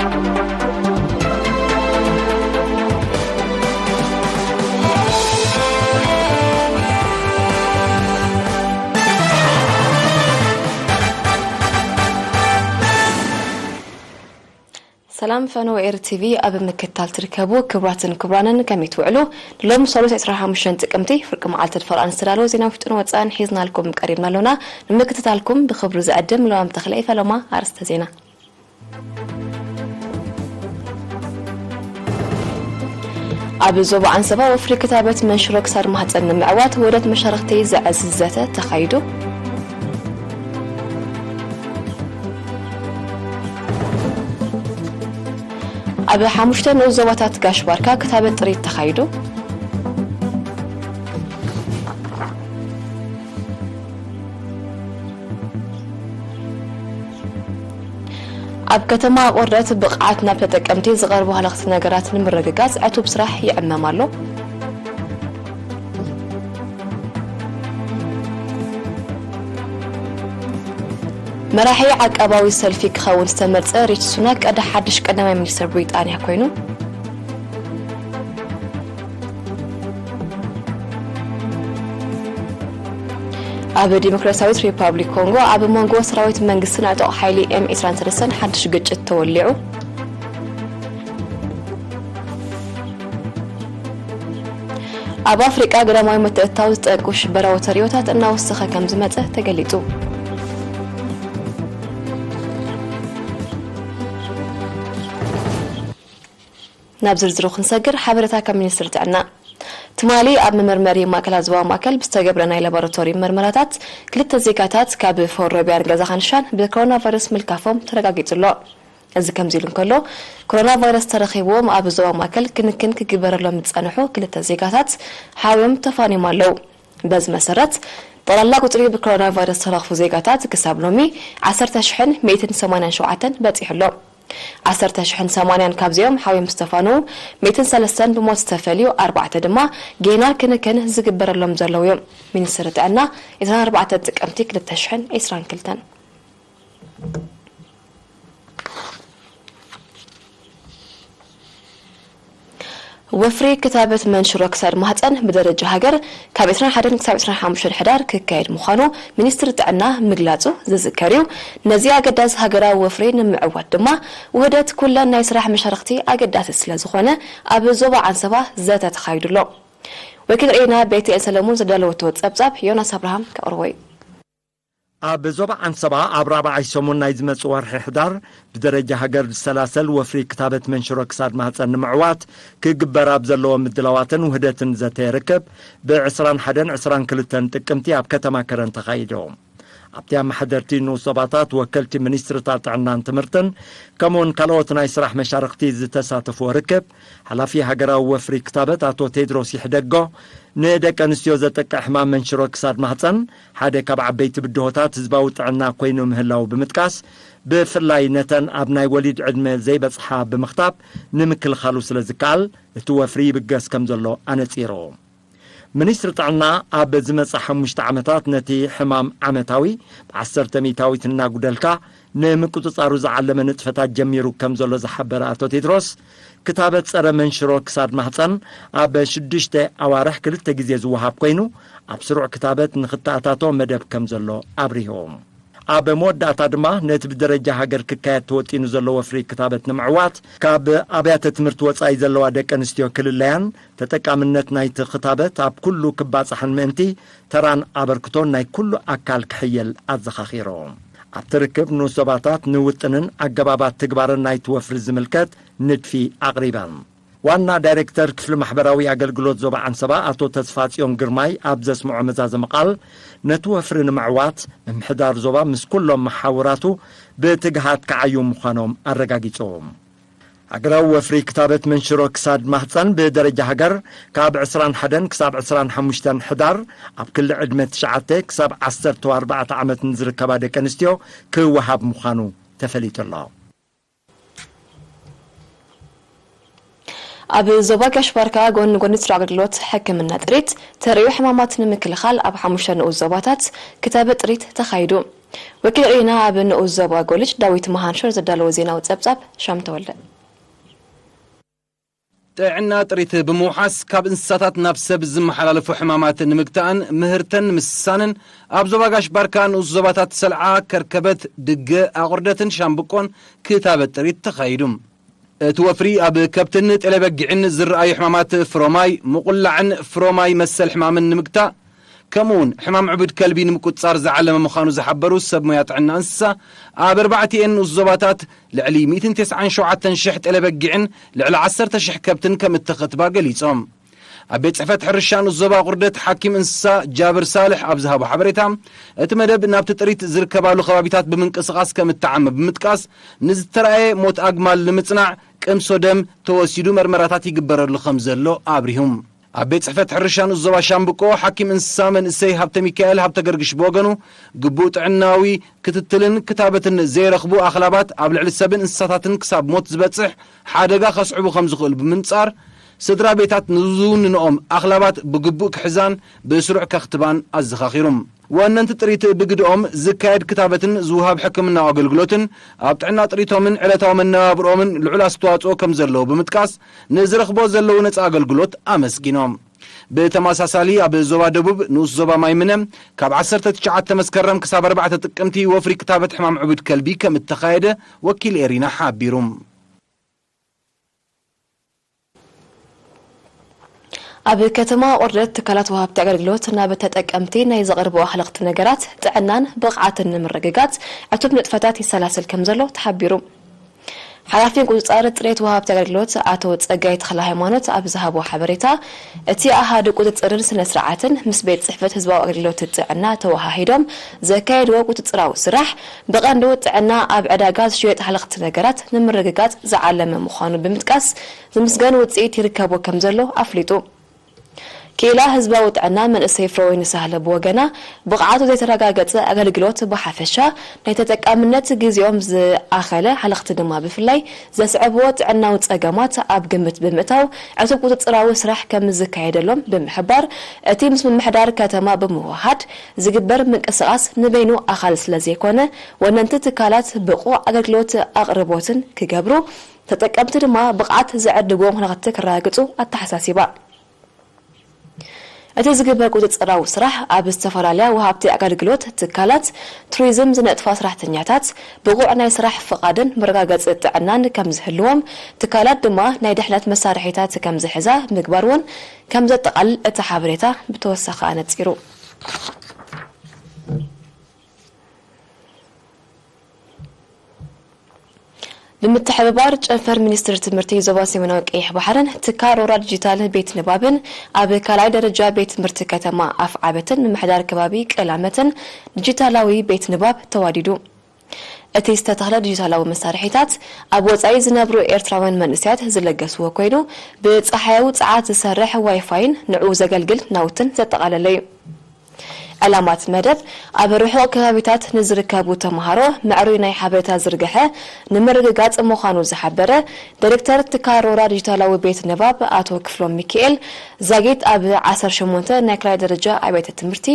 ሰላም ፈነወ ኤር ቲቪ ኣብ ምክትታል ትርከቡ ክቡራትን ክቡራንን ከመይ ትውዕሉ? ሎም ሰሉስ ዕስራን ሓሙሽተን ጥቅምቲ ፍርቂ መዓልቲ ድፈር ኣንስተዳለወ ዜና ውሽጥን ወፃእን ሒዝናልኩም ቀሪብና ኣሎና። ንምክትታልኩም ብክብሪ ዝዕድም ለዋም ተኽለ ይፈለማ ኣርስተ ዜና። ኣብ ዞባ ዓንሰባ ወፍሪ ክታበት መንሽሮ ክሳድ ማህፀን ንምዕዋት ውህደት መሻርክቲ ዘዕዝዝ ዘተ ተኻይዱ። ኣብ ሓሙሽተ ንኡስ ዞባታት ጋሽ ባርካ ክታበት ጥሪት ተኻይዱ። ኣብ ከተማ ቆርደት ብቕዓት ናብ ተጠቀምቲ ዝቐርቡ ሃለኽቲ ነገራት ንምርግጋጽ ዕቱብ ስራሕ ይዕመም ኣሎ። መራሒ ዓቃባዊ ሰልፊ ክኸውን ዝተመርጸ ሪቺ ሱናክ ቀዳ ሓድሽ ቀዳማይ ሚኒስትር ብሪጣንያ ኮይኑ። ኣብ ዲሞክራሲያዊት ሪፓብሊክ ኮንጎ ኣብ መንጎ ሰራዊት መንግስትን ዕጡቕ ሓይሊ ኤም ዕስራን ሰለስተን ሓድሽ ግጭት ተወሊዑ። ኣብ ኣፍሪቃ ገዳማዊ ምትእትታው ዝጠንቁ ሽበራዊ ተርእዮታት እናወሰኸ ከም ዝመጸ ተገሊጹ። ናብ ዝርዝሩ ክንሰግር፣ ሓበሬታ ካብ ሚኒስትሪ ጥዕና። ትማሊ ኣብ መመርመሪ ማእከላት ዞባዊ ማእከል ብዝተገብረ ናይ ላቦራቶሪ መርመራታት ክልተ ዜጋታት ካብ ፎሮቢያን ገዛ ካንሻን ብኮሮና ቫይረስ ምልካፎም ተረጋጊጹ ኣሎ። እዚ ከምዚ ኢሉ እንከሎ፣ ኮሮና ቫይረስ ተረኺብዎም ኣብ ዞባ ማእከል ክንክን ክግበረሎም ዝጸንሑ ክልተ ዜጋታት ሓውዮም ተፋንዮም ኣለዉ። በዚ መሰረት፣ ጠቕላላ ቁጽሪ ብኮሮና ቫይረስ ዝተረኽፉ ዜጋታት ክሳብ ሎሚ ዓሰርተ ሽሕን ሚእትን ሰማንያን ሸውዓተን በጺሑ ኣሎ። ዓሰርተ ሽሕን ሰማንያን ካብዚኦም ሓውዮም ዝተፋንዉ፣ ሚእትን ሰለስተን ብሞት ዝተፈልዩ፣ ኣርባዕተ ድማ ጌና ክንክን ዝግበረሎም ዘለዉ እዮም። ሚኒስትሪ ጥዕና፣ ዕስራን ኣርባዕተን ጥቅምቲ ክልተ ሽሕን ዕስራን ክልተን። ወፍሪ ክታበት መንሽሮ ክሳድ ማህፀን ብደረጃ ሃገር ካብ ዕስራን ሓደን ክሳብ ዕስራን ሓሙሽተን ሕዳር ክካየድ ምዃኑ ሚኒስትሪ ጥዕና ምግላጹ ዝዝከር እዩ። ነዚ ኣገዳሲ ሃገራዊ ወፍሪ ንምዕዋት ድማ ውህደት ኩለን ናይ ስራሕ መሻርኽቲ ኣገዳሲ ስለ ዝኾነ ኣብ ዞባ ዓንሰባ ዘተ ተኻይዱ ኣሎ። ወኪል ሬና ቤትኤል ሰለሙን ዘዳለወቶ ጸብጻብ ዮናስ ኣብርሃም ከቕርቦ እዩ። ኣብ ዞባ ዓንሰባ ኣብ ራብዓይ ሰሙን ናይ ዝመጽእ ወርሒ ሕዳር ብደረጃ ሃገር ዝሰላሰል ወፍሪ ክታበት መንሽሮ ክሳድ ማህጸን ንምዕዋት ክግበር ኣብ ዘለዎ ምድላዋትን ውህደትን ዘተ ርክብ ብዕስራን ሓደን ዕስራን ክልተን ጥቅምቲ ኣብ ከተማ ከረን ተኻይዱ። ኣብቲ ኣመሓደርቲ ንኡስ ዞባታት ወከልቲ ሚኒስትርታት ጥዕናን ትምህርትን ከምኡውን ካልኦት ናይ ስራሕ መሻርኽቲ ዝተሳተፍዎ ርክብ ሓላፊ ሃገራዊ ወፍሪ ክታበት ኣቶ ቴድሮስ ይሕደጎ ንደቂ ኣንስትዮ ዘጠቅዕ ሕማም መንሽሮ ክሳድ ማህጸን ሓደ ካብ ዓበይቲ ብድሆታት ህዝባዊ ጥዕና ኮይኑ ምህላው ብምጥቃስ፣ ብፍላይ ነተን ኣብ ናይ ወሊድ ዕድመ ዘይበጽሓ ብምኽታብ ንምክልኻሉ ስለ ዝከኣል፣ እቲ ወፍሪ ይብገስ ከም ዘሎ ኣነጺሩ። ሚኒስትሪ ጥዕና ኣብ ዝመጽእ ሓሙሽተ ዓመታት ነቲ ሕማም ዓመታዊ ብዓሰርተ ሚእታዊት እናጉደልካ ንምቁጽጻሩ ዝዓለመ ንጥፈታት ጀሚሩ ከም ዘሎ ዝሓበረ ኣቶ ቴድሮስ፣ ክታበት ጸረ መንሽሮ ክሳድ ማህጸን ኣብ ሽዱሽተ ኣዋርሕ ክልተ ግዜ ዝወሃብ ኮይኑ፣ ኣብ ስሩዕ ክታበት ንኽተኣታቶ መደብ ከም ዘሎ ኣብሪሁ። ኣብ መወዳእታ ድማ ነቲ ብደረጃ ሃገር ክካየድ ተወጢኑ ዘሎ ወፍሪ ክታበት ንምዕዋት፣ ካብ ኣብያተ ትምህርቲ ወጻኢ ዘለዋ ደቂ ኣንስትዮ ክልለያን ተጠቃምነት ናይቲ ክታበት ኣብ ኩሉ ክባጻሕን ምእንቲ ተራን ኣበርክቶን ናይ ኩሉ ኣካል ክሕየል ኣዘኻኺሩ። ኣብቲ ርክብ ንኡስ ዞባታት ንውጥንን ኣገባባት ትግባርን ናይቲ ወፍሪ ዝምልከት ንድፊ ኣቕሪበን። ዋና ዳይሬክተር ክፍሊ ማሕበራዊ ኣገልግሎት ዞባ ዓንሰባ ኣቶ ተስፋጽዮን ግርማይ ኣብ ዘስምዖ መዛዘሚ ቃል፣ ነቲ ወፍሪ ንምዕዋት ምምሕዳር ዞባ ምስ ኩሎም መሓውራቱ ብትግሃት ክዓዩ ምዃኖም ኣረጋጊጹ። ሃገራዊ ወፍሪ ክታበት መንሽሮ ክሳድ ማህጸን ብደረጃ ሃገር ካብ ዕስራን ሓደን ክሳብ ዕስራን ሓሙሽተን ሕዳር ኣብ ክሊ ዕድመ ትሽዓተ ክሳብ ዓሰርተ ኣርባዕተ ዓመት ንዝርከባ ደቂ ኣንስትዮ ክወሃብ ምዃኑ ተፈሊጡ ኣሎ። ኣብ ዞባ ጋሽ ባርካ ጎኒ ጎኒ ስሩዕ ኣገልግሎት ሕክምና ጥሪት ተርእዩ ሕማማት ንምክልኻል ኣብ ሓሙሽተ ንኡስ ዞባታት ክታበት ጥሪት ተኻይዱ። ወኪል ሪና ኣብ ንኡስ ዞባ ጎልጅ ዳዊት መሃንሾር ዘዳለዎ ዜናዊ ጸብጻብ ሻም ተወልደ። ጥዕና ጥሪት ብምውሓስ ካብ እንስሳታት ናብ ሰብ ዝመሓላለፉ ሕማማት ንምግታእን ምህርተን ንምስሳንን ኣብ ዞባ ጋሽ ባርካ ንኡስ ዞባታት ሰልዓ፣ ከርከበት፣ ድገ፣ ኣቑርደትን ሻምብቆን ክታበት ጥሪት ተኻይዱ። እቲ ወፍሪ ኣብ ከብትን ጤለበጊዕን ዝረኣዩ ሕማማት ፍሮማይ፣ ምቑላዕን ፍሮማይ መሰል ሕማምን ንምግታእ ከምኡውን ሕማም ዕቡድ ከልቢ ንምቁጽጻር ዝዓለመ ምዃኑ ዝሓበሩ ሰብ ሞያ ጥዕና እንስሳ፣ ኣብ ኣርባዕቲኤን ንኡስ ዞባታት ልዕሊ ሚእትን ተስዓን ሸውዓተን ሽሕ ጤለበጊዕን ልዕሊ ዓሰርተ ሽሕ ከብትን ከም እተኸትባ ገሊጾም። ኣብ ቤት ጽሕፈት ሕርሻ ንኡስ ዞባ ቁርደት ሓኪም እንስሳ ጃብር ሳልሕ ኣብ ዝሃቦ ሓበሬታ፣ እቲ መደብ ናብቲ ጥሪት ዝርከባሉ ከባቢታት ብምንቅስቓስ ከም እተዓመ ብምጥቃስ፣ ንዝተራእየ ሞት ኣግማል ንምጽናዕ ቅምሶ ደም ተወሲዱ መርመራታት ይግበረሉ ከም ዘሎ ኣብሪሁ። ኣብ ቤት ጽሕፈት ሕርሻ ንኡስ ዞባ ሻምብቆ ሓኪም እንስሳ መንእሰይ ሃብተ ሚካኤል ሃብተ ገርግሽ ብወገኑ፣ ግቡእ ጥዕናዊ ክትትልን ክታበትን ዘይረኽቡ ኣኽላባት ኣብ ልዕሊ ሰብን እንስሳታትን ክሳብ ሞት ዝበጽሕ ሓደጋ ከስዕቡ ከም ዝኽእሉ ብምንጻር፣ ስድራ ቤታት ንዝውንንኦም ኣኽላባት ብግቡእ ክሕዛን ብስሩዕ ከኽትባን ኣዘኻኺሩ። ወነንቲ ጥሪት ብግድኦም ዝካየድ ክታበትን ዝውሃብ ሕክምናዊ ኣገልግሎትን ኣብ ጥዕና ጥሪቶምን ዕለታዊ መነባብርኦምን ልዑል ኣስተዋጽኦ ከም ዘለዎ ብምጥቃስ፣ ንዝረኽቦ ዘለዉ ነጻ ኣገልግሎት ኣመስጊኖም። ብተመሳሳሊ ኣብ ዞባ ደቡብ ንኡስ ዞባ ማይምነ ካብ ዓሰርተ ትሽዓተ መስከረም ክሳብ ኣርባዕተ ጥቅምቲ ወፍሪ ክታበት ሕማም ዕቡድ ከልቢ ከም እተኻየደ ወኪል ኤሪና ሓቢሩ። ኣብ ከተማ ቁርደት ትካላት ወሃብቲ ኣገልግሎት ናብ ተጠቀምቲ ናይ ዘቕርብኦ ሃለኽቲ ነገራት ጥዕናን ብቕዓትን ንምርግጋጽ ዕቱብ ንጥፈታት ይሰላሰል ከም ዘሎ ተሓቢሩ። ሓላፊ ቁጽጻር ጽሬት ወሃብቲ ኣገልግሎት ኣቶ ጸጋይ ተኽለ ሃይማኖት ኣብ ዝሃቦ ሓበሬታ፣ እቲ ኣሃዱ ቁጽጽርን ስነ ስርዓትን ምስ ቤት ጽሕፈት ህዝባዊ ኣገልግሎት ጥዕና ተወሃሂዶም ዘካየድዎ ቁጽጽራዊ ስራሕ ብቐንዱ ጥዕና ኣብ ዕዳጋ ዝሽየጥ ሃለኽቲ ነገራት ንምርግጋጽ ዝዓለመ ምዃኑ ብምጥቃስ፣ ዝምስገን ውጽኢት ይርከቦ ከም ዘሎ ኣፍሊጡ። ክኢላ ህዝባዊ ጥዕና መንእሰይ ፍረወይኒ ሳህለ ብወገና፣ ብቕዓቱ ዘይተረጋገጸ ኣገልግሎት ብሓፈሻ ናይ ተጠቃምነት ግዜኦም ዝኣኸለ ሃለኽቲ ድማ ብፍላይ ዘስዕብዎ ጥዕናዊ ጸገማት ኣብ ግምት ብምእታው ዕቱብ ቁጽጽራዊ ስራሕ ከም ዝካየደሎም ብምሕባር፣ እቲ ምስ ምምሕዳር ከተማ ብምውህሃድ ዝግበር ምንቅስቓስ ንበይኑ ኣኻሊ ስለ ዘይኮነ፣ ወነንቲ ትካላት ብቑዕ ኣገልግሎት ኣቕርቦትን ክገብሩ፣ ተጠቀምቲ ድማ ብቕዓት ዘዕድግዎም ሃለኽቲ ክረጋግጹ ኣተሓሳሲባ። እቲ ዝግበር ቁጽጽራዊ ስራሕ ኣብ ዝተፈላለያ ወሃብቲ ኣገልግሎት ትካላት ቱሪዝም ዝነጥፋ ሰራሕተኛታት ብቑዕ ናይ ስራሕ ፍቓድን መረጋገጺ ጥዕናን ከም ዝህልዎም፣ ትካላት ድማ ናይ ድሕነት መሳርሒታት ከም ዝሕዛ ምግባር እውን ከም ዘጠቓልል እቲ ሓበሬታ ብተወሳኺ ኣነጺሩ። ብምትሕብባር ጨንፈር ሚኒስትሪ ትምህርቲ ዞባ ሰሜናዊ ቀይሕ ባሕርን ትካል ሮራ ዲጂታል ቤት ንባብን ኣብ ካልኣይ ደረጃ ቤት ትምህርቲ ከተማ ኣፍዓበትን ምምሕዳር ከባቢ ቀላመትን ዲጂታላዊ ቤት ንባብ ተዋዲዱ። እቲ ዝተተኽለ ዲጂታላዊ መሳርሒታት ኣብ ወጻኢ ዝነብሩ ኤርትራውያን መንእሰያት ዝለገስዎ ኮይኑ፣ ብጸሓያዊ ጸዓት ዝሰርሕ ዋይፋይን ንዕኡ ዘገልግል ናውትን ዘጠቓለለ እዩ። ዕላማት መደብ፣ ኣብ ርሑቕ ከባቢታት ንዝርከቡ ተምሃሮ ምዕሩይ ናይ ሓበሬታ ዝርግሐ ንምርግጋጽ ምዃኑ ዝሓበረ ዳይሬክተር ትካል ሮራ ዲጂታላዊ ቤት ንባብ ኣቶ ክፍሎም ሚካኤል፣ ዛጊት ኣብ ዓሰርተ ሸሞንተ ናይ ካልኣይ ደረጃ ኣብያተ ትምህርቲ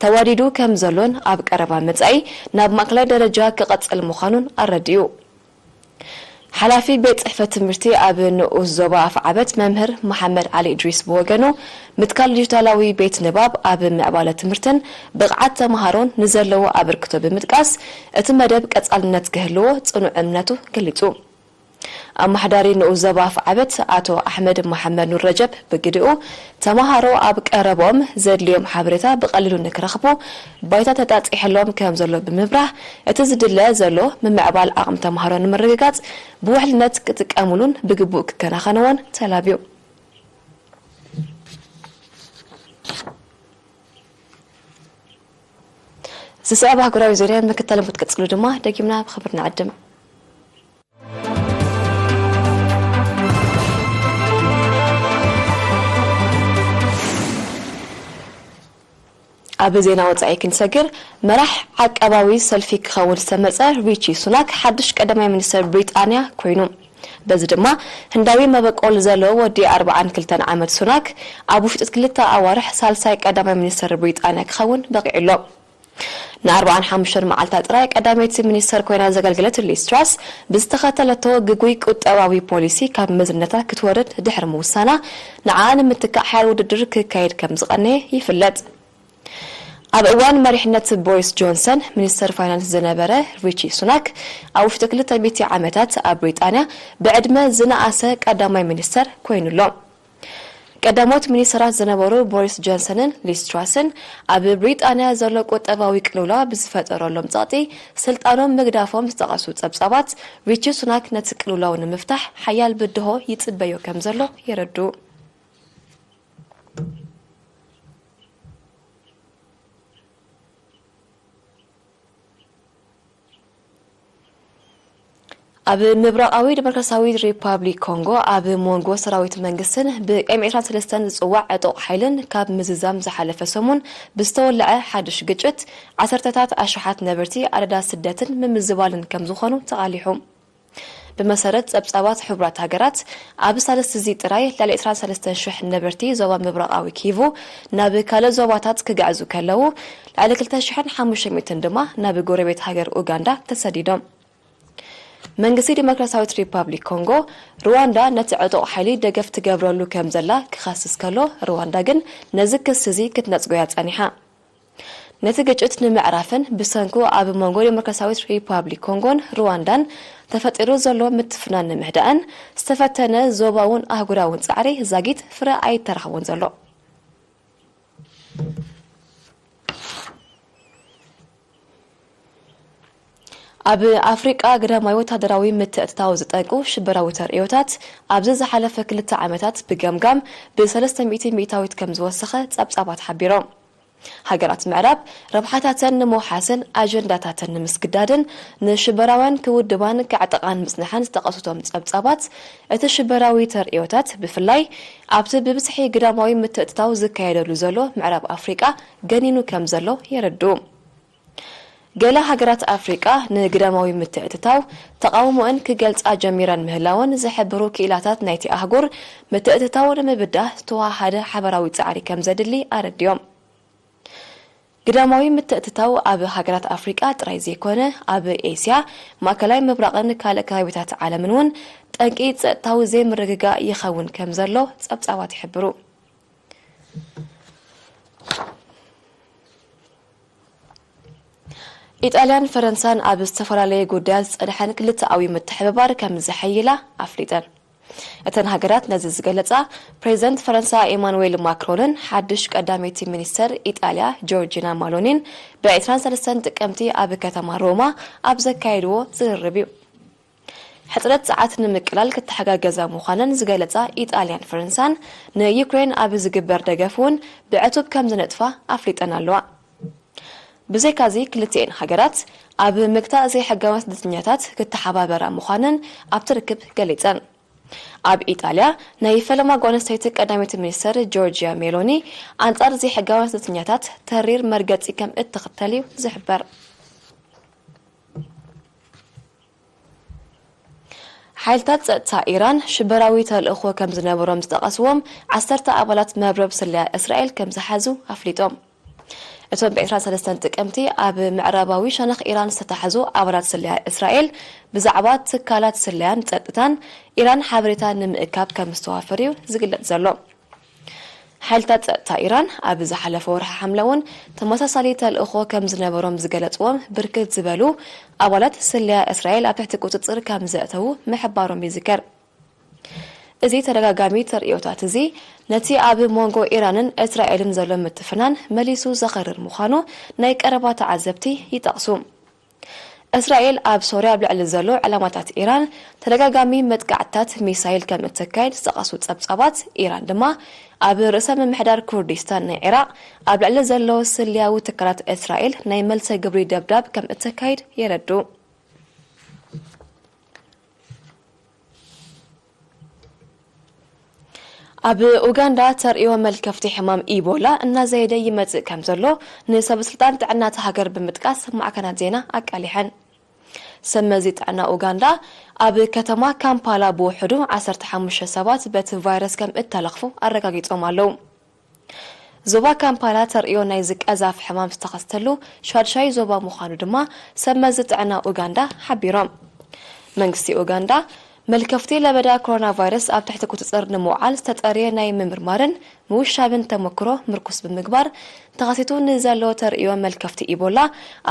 ተዋዲዱ ከም ዘሎን ኣብ ቀረባ መጻኢ ናብ ማእከላይ ደረጃ ክቐጽል ምዃኑን ኣረዲኡ። ሓላፊ ቤት ጽሕፈት ትምህርቲ ኣብ ንኡስ ዞባ ኣፍዓበት መምህር መሓመድ ዓሊ እድሪስ ብወገኑ፣ ምትካል ዲጂታላዊ ቤት ንባብ ኣብ ምዕባለ ትምህርትን ብቕዓት ተምሃሮን ንዘለዎ ኣበርክቶ ብምጥቃስ፣ እቲ መደብ ቀጻልነት ክህልዎ ጽኑዕ እምነቱ ገሊጹ። ኣመሓዳሪ ንኡስ ዞባ ኣፍዓበት ኣቶ ኣሕመድ መሓመድ ኑር ረጀብ ብግድኡ፣ ተምሃሮ ኣብ ቀረብኦም ዘድልዮም ሓበሬታ ብቐሊሉ ንክረኽቡ ባይታ ተጣጢሕሎም ከም ዘሎ ብምብራህ፣ እቲ ዝድለ ዘሎ ምምዕባል ዓቕሚ ተምሃሮ ንምርግጋጽ ብውሕልነት ክጥቀሙሉን ብግቡእ ክከናኸንዎን ተላብዩ። ዝስዕብ ኣህጉራዊ ዜና ምክታል ክትቅጽሉ ድማ ደጊምና ብኽብሪ ንዕድም። ኣብ ዜና ወጻኢ ክንሰግር፣ መራሕ ዓቃባዊ ሰልፊ ክኸውን ዝተመጸ ሪቺ ሱናክ ሓድሽ ቀዳማይ ሚኒስተር ብሪጣንያ ኮይኑ። በዚ ድማ ህንዳዊ መበቆል ዘለዎ ወዲ ኣርባዓን ክልተን ዓመት ሱናክ ኣብ ውሽጢ ክልተ ኣዋርሕ ሳልሳይ ቀዳማይ ሚኒስተር ብሪጣንያ ክኸውን በቒዑ ኣሎ። ንኣርባዓን ሓሙሽተን መዓልታት ጥራይ ቀዳመይቲ ሚኒስተር ኮይና ዘገልገለት ሊዝ ትራስ፣ ብዝተኸተለቶ ግጉይ ቁጠባዊ ፖሊሲ ካብ መዝነታ ክትወርድ ድሕሪ ምውሳና፣ ንዓኣ ንምትካእ ሓያል ውድድር ክካየድ ከም ዝቐነየ ይፍለጥ። ኣብ እዋን መሪሕነት ቦሪስ ጆንሰን፣ ሚኒስተር ፋይናንስ ዝነበረ ሪቺ ሱናክ፣ ኣብ ውሽጢ ክልተ ሚእቲ ዓመታት ኣብ ብሪጣንያ ብዕድመ ዝነኣሰ ቀዳማይ ሚኒስተር ኮይኑ ኣሎ። ቀዳሞት ሚኒስተራት ዝነበሩ ቦሪስ ጆንሰንን ሊዝ ትራስን፣ ኣብ ብሪጣንያ ዘሎ ቁጠባዊ ቅልውላው ብዝፈጠረሎም ጸቕጢ ስልጣኖም ምግዳፎም ዝጠቐሱ ጸብጻባት፣ ሪቺ ሱናክ ነቲ ቅልውላው ንምፍታሕ ሓያል ብድሆ ይጽበዮ ከም ዘሎ የረድኡ። ኣብ ምብራቓዊ ዲሞክራሲያዊ ሪፓብሊክ ኮንጎ፣ ኣብ መንጎ ሰራዊት መንግስትን ብኤም ዕስራን ሰለስተን ዝጽዋዕ ዕጡቕ ሓይልን ካብ ምዝዛም ዝሓለፈ ሰሙን ብዝተወልዐ ሓድሽ ግጭት፣ ዓሰርተታት ኣሽሓት ነበርቲ ኣደዳ ስደትን ምምዝባልን ከም ዝኾኑ ተቓሊሑ። ብመሰረት ጸብጻባት ሕቡራት ሃገራት፣ ኣብ ሳልስቲ እዚ ጥራይ ልዕሊ ዕስራን ሰለስተን ሽሕ ነበርቲ ዞባ ምብራቓዊ ኪቩ ናብ ካልእ ዞባታት ክግዕዙ ከለዉ፣ ልዕሊ ክልተ ሽሕን ሓሙሽተ ሚእትን ድማ ናብ ጎረቤት ሃገር ኡጋንዳ ተሰዲዶም። መንግስቲ ዲሞክራሲያዊት ሪፓብሊክ ኮንጎ፣ ሩዋንዳ ነቲ ዕጡቕ ሓይሊ ደገፍ ትገብረሉ ከም ዘላ ክኸስስ ከሎ፣ ሩዋንዳ ግን ነዚ ክሲ እዚ ክትነጽጎ እያ ጸኒሓ። ነቲ ግጭት ንምዕራፍን ብሰንኩ ኣብ መንጎ ዲሞክራሲያዊት ሪፓብሊክ ኮንጎን ሩዋንዳን ተፈጢሩ ዘሎ ምትፍናን ንምህዳእን ዝተፈተነ ዞባውን ኣህጉራውን ጻዕሪ ዛጊት ፍረ ኣይተረኽቦን ዘሎ። ኣብ ኣፍሪቃ ግዳማዊ ወታደራዊ ምትእትታው ዝጠንቁ ሽበራዊ ተርእዮታት ኣብዚ ዝሓለፈ ክልተ ዓመታት ብገምጋም ብሰለስተ ሚእቲ ሚእታዊት ከም ዝወሰኸ ጸብጻባት ሓቢሮም። ሃገራት ምዕራብ ረብሓታተን ንምውሓስን ኣጀንዳታተን ንምስግዳድን ንሽበራውያን ክውድባን ከዕጠቓን ምጽንሐን ዝጠቐሱቶም ጸብጻባት፣ እቲ ሽበራዊ ተርእዮታት ብፍላይ ኣብቲ ብብዝሒ ግዳማዊ ምትእትታው ዝካየደሉ ዘሎ ምዕራብ ኣፍሪቃ ገኒኑ ከም ዘሎ የረድኡ። ገለ ሃገራት ኣፍሪቃ ንግዳማዊ ምትእትታው ተቓውሞአን ክገልጻ ጀሚረን ምህላወን ዝሕብሩ ክኢላታት ናይቲ ኣህጉር፣ ምትእትታው ንምብዳህ ዝተወሃሃደ ሓበራዊ ጻዕሪ ከም ዘድሊ ኣረዲኦም። ግዳማዊ ምትእትታው ኣብ ሃገራት ኣፍሪቃ ጥራይ ዘይኮነ፣ ኣብ ኤስያ፣ ማእከላይ ምብራቕን ካልእ ከባቢታት ዓለምን እውን ጠንቂ ጸጥታዊ ዘይምርግጋእ ይኸውን ከም ዘሎ ጸብጻባት ይሕብሩ። ኢጣልያን ፈረንሳን ኣብ ዝተፈላለየ ጉዳያት ዝጸንሐን ክልተኣዊ ምትሕብባር ከም ዘሐይላ ኣፍሊጠን። እተን ሃገራት ነዚ ዝገለጻ፣ ፕሬዚደንት ፈረንሳ ኤማኑዌል ማክሮንን ሓድሽ ቀዳመይቲ ሚኒስተር ኢጣልያ ጆርጂና ማሎኒን ብ ዕስራን ሰለስተን ጥቅምቲ ኣብ ከተማ ሮማ ኣብ ዘካየድዎ ዝርርብ እዩ። ሕጽረት ጸዓት ንምቅላል ክተሓጋገዛ ምዃነን ዝገለጻ ኢጣልያን ፈረንሳን፣ ንዩክሬን ኣብ ዝግበር ደገፍ እውን ብዕቱብ ከም ዝነጥፋ ኣፍሊጠን ኣለዋ። ብዘይካዚ፣ ክልቲኤን ሃገራት ኣብ ምግታእ ዘይሕጋውያን ስደተኛታት ክተሓባበራ ምዃነን ኣብቲ ርክብ ገሊጸን። ኣብ ኢጣልያ፣ ናይ ፈለማ ጓል ኣንስተይቲ ቀዳመይቲ ሚኒስተር ጆርጂያ ሜሎኒ፣ ኣንጻር ዘይሕጋውያን ስደተኛታት ተሪር መርገጺ ከም እትኽተል እዩ ዝሕበር። ሓይልታት ጸጥታ ኢራን ሽበራዊ ተልእኾ ከም ዝነበሮም ዝጠቐስዎም ዓሰርተ ኣባላት መርበብ ስለያ እስራኤል ከም ዝሓዙ ኣፍሊጦም። እቶም ብ ዕስራን ሰለስተን ጥቅምቲ ኣብ ምዕራባዊ ሸነኽ ኢራን ዝተታሕዙ ኣባላት ስለያ እስራኤል፣ ብዛዕባ ትካላት ስለያን ጸጥታን ኢራን ሓበሬታ ንምእካብ ከም ዝተዋፈሩ እዩ ዝግለጽ ዘሎ። ሓይልታት ጸጥታ ኢራን ኣብ ዝሓለፈ ወርሒ ሓምለ እውን ተመሳሳሊ ተልእኾ ከም ዝነበሮም ዝገለጽዎም ብርክት ዝበሉ ኣባላት ስለያ እስራኤል ኣብ ትሕቲ ቁጽጽር ከም ዘእተዉ ምሕባሮም ይዝከር። እዚ ተደጋጋሚ ተርእዮታት እዚ፣ ነቲ ኣብ መንጎ ኢራንን እስራኤልን ዘሎ ምትፍናን መሊሱ ዘኸርር ምዃኑ ናይ ቀረባ ተዓዘብቲ ይጠቕሱ። እስራኤል ኣብ ሶርያ ኣብ ልዕሊ ዘሎ ዕላማታት ኢራን ተደጋጋሚ መጥቃዕትታት ሚሳይል ከም እተካየድ ዝጠቐሱ ጸብጻባት፣ ኢራን ድማ ኣብ ርእሰ ምምሕዳር ኩርዲስታን ናይ ዒራቕ ኣብ ልዕሊ ዘሎ ስለያዊ ትካላት እስራኤል ናይ መልሰ ግብሪ ደብዳብ ከም እተካይድ የረድኡ። ኣብ ኡጋንዳ ተርእዮ መልከፍቲ ሕማም ኢቦላ እናዘየደ ይመጽእ ከም ዘሎ ንሰበ ስልጣን ጥዕና እታ ሃገር ብምጥቃስ ማዕከናት ዜና ኣቃሊሐን። ሰብ መዚ ጥዕና ኡጋንዳ፣ ኣብ ከተማ ካምፓላ ብውሕዱ ዓሰርተ ሓሙሽተ ሰባት በቲ ቫይረስ ከም እተለኽፉ ኣረጋጊጾም ኣለዉ። ዞባ ካምፓላ ተርእዮ ናይ ዝቀዛፍ ሕማም ዝተኸስተሉ ሻድሻይ ዞባ ምዃኑ ድማ ሰብ መዚ ጥዕና ኡጋንዳ ሓቢሮም። መንግስቲ ኡጋንዳ መልከፍቲ ለበዳ ኮሮና ቫይረስ ኣብ ትሕቲ ቁጽጽር ንምውዓል ዝተጠርየ ናይ ምምርማርን ምውሻብን ተመክሮ ምርኩስ ብምግባር፣ ተኸሲቱ ንዘሎ ተርእዮ መልከፍቲ ኢቦላ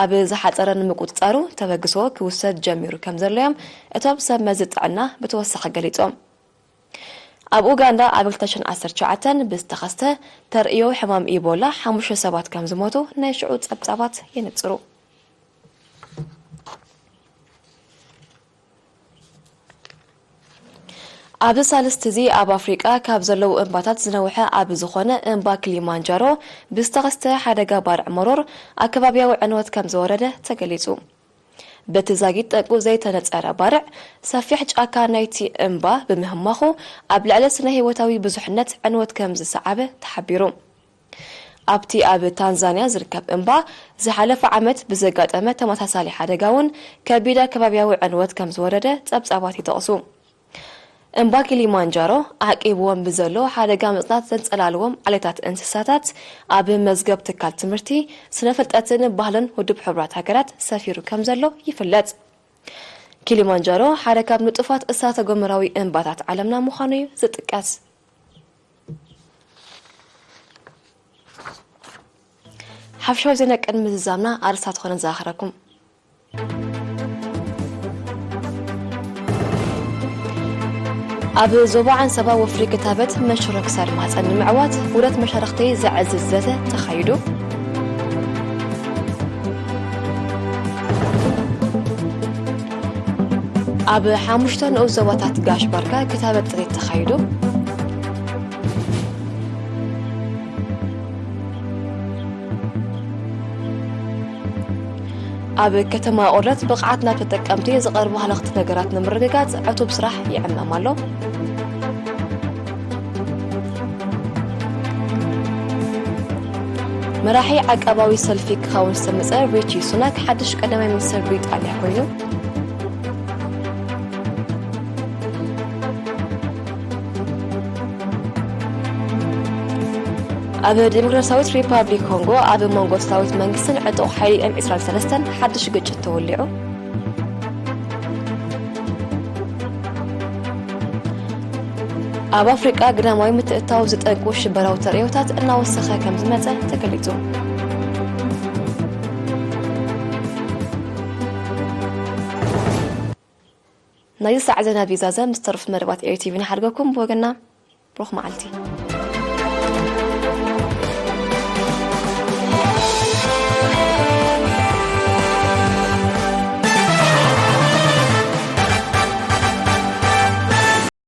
ኣብ ዝሓጸረ ንምቁጽጻሩ ተበግሶ ክውሰድ ጀሚሩ ከም ዘሎ እዮም እቶም ሰብ መዚ ጥዕና ብተወሳኺ ገሊጾም። ኣብ ኡጋንዳ ኣብ ክልተ ሽሕን ዓሰርተ ትሽዓተን ብዝተኸስተ ተርእዮ ሕማም ኢቦላ ሓሙሽተ ሰባት ከም ዝሞቱ ናይ ሽዑ ጸብጻባት የነጽሩ። ኣብዚ ሳልስቲ እዚ ኣብ ኣፍሪቃ ካብ ዘለዉ እምባታት ዝነውሐ ኣብ ዝኾነ እምባ ክሊማንጃሮ ብዝተኸስተ ሓደጋ ባርዕ መሮር ኣከባቢያዊ ዕንወት ከም ዝወረደ ተገሊጹ። በቲ ዛጊት ጠንቁ ዘይተነጸረ ባርዕ ሰፊሕ ጫካ ናይቲ እምባ ብምህማኹ ኣብ ልዕሊ ስነ ህይወታዊ ብዙሕነት ዕንወት ከም ዝሰዓበ ተሓቢሩ። ኣብቲ ኣብ ታንዛንያ ዝርከብ እምባ ዝሓለፈ ዓመት ብዘጋጠመ ተመሳሳሊ ሓደጋ እውን ከቢድ ኣከባቢያዊ ዕንወት ከም ዝወረደ ጸብጻባት ይጠቕሱ። እምባ ኪሊማንጃሮ ዓቂብዎም ብዘሎ ሓደጋ ምጽናት ዘንጸላልዎም ዓሌታት እንስሳታት ኣብ መዝገብ ትካል ትምህርቲ፣ ስነ ፍልጠትን ባህልን ውድብ ሕቡራት ሃገራት ሰፊሩ ከም ዘሎ ይፍለጥ። ኪሊማንጃሮ ሓደ ካብ ንጡፋት እሳተ ጎመራዊ እምባታት ዓለምና ምዃኑ እዩ ዝጥቀስ። ሓፈሻዊ ዜና ቅድሚ ዝዛምና ኣርእስታት ኾነ ዘኻኽረኩም። ኣብ ዞባ ዓንሰባ ወፍሪ ክታበት መንሽሮ ክሳድ ማህፀን ንምዕዋት ውደት መሻርኽቲ ዘዕዝዝ ዘተ ተኻይዱ። ኣብ ሓሙሽተ ንኡስ ዞባታት ጋሽ ባርካ ክታበት ጥሪት ተኻይዱ። ኣብ ከተማ ቆርለት ብቕዓት ናብ ተጠቀምቲ ዝቐርቡ ሃለኽቲ ነገራት ንምርግጋጽ ዕቱብ ስራሕ ይዕመም ኣሎ። መራሒ ዓቃባዊ ሰልፊ ክኸውን ዝተመጸ ሪቺ ሱናክ ሓድሽ ቀዳማይ ሚኒስትር ብሪጣንያ ኮይኑ። ኣብ ዲሞክራሲያዊት ሪፓብሊክ ኮንጎ ኣብ መንጎ ሰራዊት መንግስትን ዕጡቕ ሓይሊ ኤም ዕስራን ሰለስተን ሓድሽ ግጭት ተወሊዑ። ኣብ ኣፍሪቃ ግዳማዊ ምትእትታው ዝጠንቁ ሽበራዊ ተርእዮታት እናወሰኸ ከም ዝመጸ ተገሊጹ። ናይዚ ሰዓት ዜና ቢዛዘ ምስ ተረፉ መደባት ኤሪ ቲቪ ንሓድገኩም። ብወገና ብሩኽ መዓልቲ።